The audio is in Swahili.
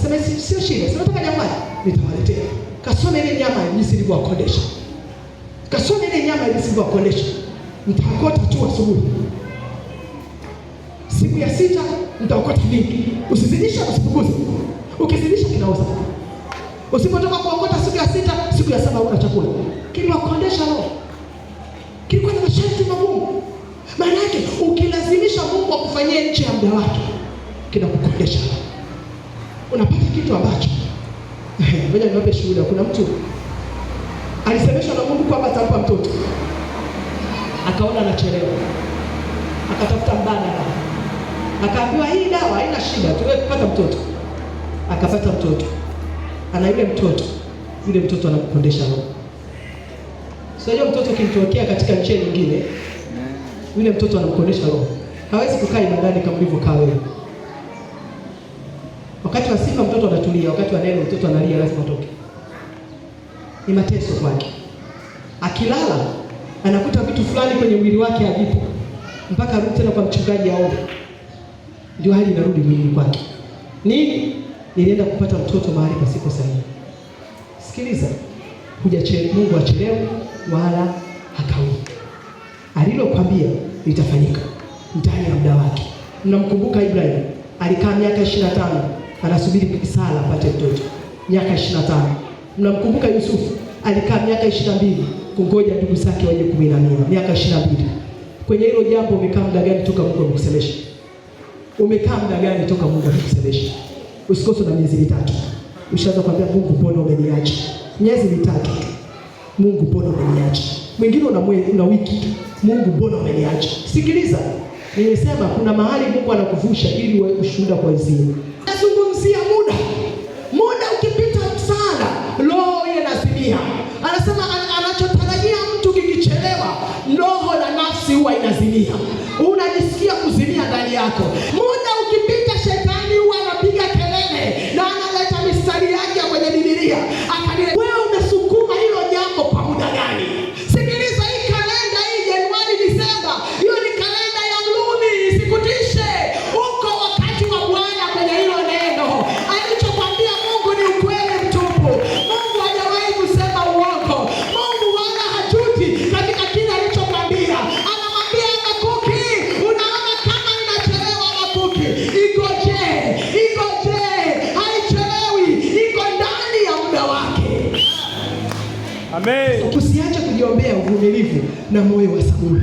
Akasema sio shida, si nataka jangwani, nitawaletea. Kasome ile nyama jinsi ilivyowakondesha, kasome ile nyama jinsi ilivyowakondesha. Mtaokota tu asubuhi, siku ya sita mtaokota mingi. Usizidisha, usipunguze. Ukizidisha kinaoza. Usipotoka kuokota siku ya sita, siku ya saba huna chakula. Kiliwakondesha roho, kilikuwa na masharti magumu. Maana yake ukilazimisha Mungu akufanyie nje ya muda wake, kinakukondesha. Unapata kitu ambacho ngoja niwape shuhuda. Kuna mtu alisemeshwa na Mungu kwamba atampa mtoto, akaona anachelewa, akatafuta mbadala, akaambiwa hii dawa haina shida, tuwe kupata mtoto. Akapata mtoto, ana yule mtoto, yule mtoto anamkondesha roho. Sio mtoto ukimtokea katika njia nyingine, yule mtoto anamkondesha roho, hawezi kukaa ibadani kama ulivyokaa wewe. Wakati wa sifa mtoto anatulia, wakati wa neno mtoto analia, lazima atoke. Ni mateso kwake. Akilala anakuta vitu fulani kwenye mwili wake havipo, mpaka arudi tena kwa mchungaji aombe, ndio hali inarudi mwilini kwake. Nini? Nilienda kupata mtoto mahali pasipo sahihi. Sikiliza, hujachelewa. Mungu achelewe wala hakawii. Alilokwambia litafanyika ndani ya muda wake. Mnamkumbuka Ibrahim, alikaa miaka 25 anasubiri Sara apate mtoto, miaka 25. Mnamkumbuka Yusufu, alikaa miaka 22 kungoja ndugu zake waje kumwinamia, miaka 22. Kwenye hilo jambo umekaa muda gani toka Mungu amekusemesha? Umekaa muda gani toka Mungu amekusemesha? Usikose na miezi mitatu ushaanza kuambia Mungu, mbona umeniacha? Miezi mitatu, Mungu mbona umeniacha? Mwingine una wiki tu, Mungu mbona umeniacha? Sikiliza, nimesema kuna mahali Mungu anakuvusha ili uwe ushuhuda kwa wenzio. Nazungumzia muda. Muda ukipita sana, roho ile inazimia. Anasema anachotarajia mtu kikichelewa, roho na nafsi huwa inazimia. Unajisikia kuzimia ndani yako. Muda ukipita, shetani huwa anapiga kelele na analeta mistari yake kwenye Biblia. Akani, wewe umesukuma hilo jambo kwa muda gani? Sikiliza, hii kalenda hii Januari Disemba, hiyo ni kalenda ya Mrumi, isikutishe. Uko wakati wa Bwana kwenye hilo neno. Alichokwambia Mungu ni ukweli mtupu. Mungu hajawahi kusema uongo. Mungu wala hajuti katika kile alichokwambia. Anamwambia Habakuki, unaona kama inachelewa Habakuki, igojee, igojee, haichelewi, iko ndani ya muda wake. Amen. Usiache kujiombea uvumilivu na moyo wa saburi.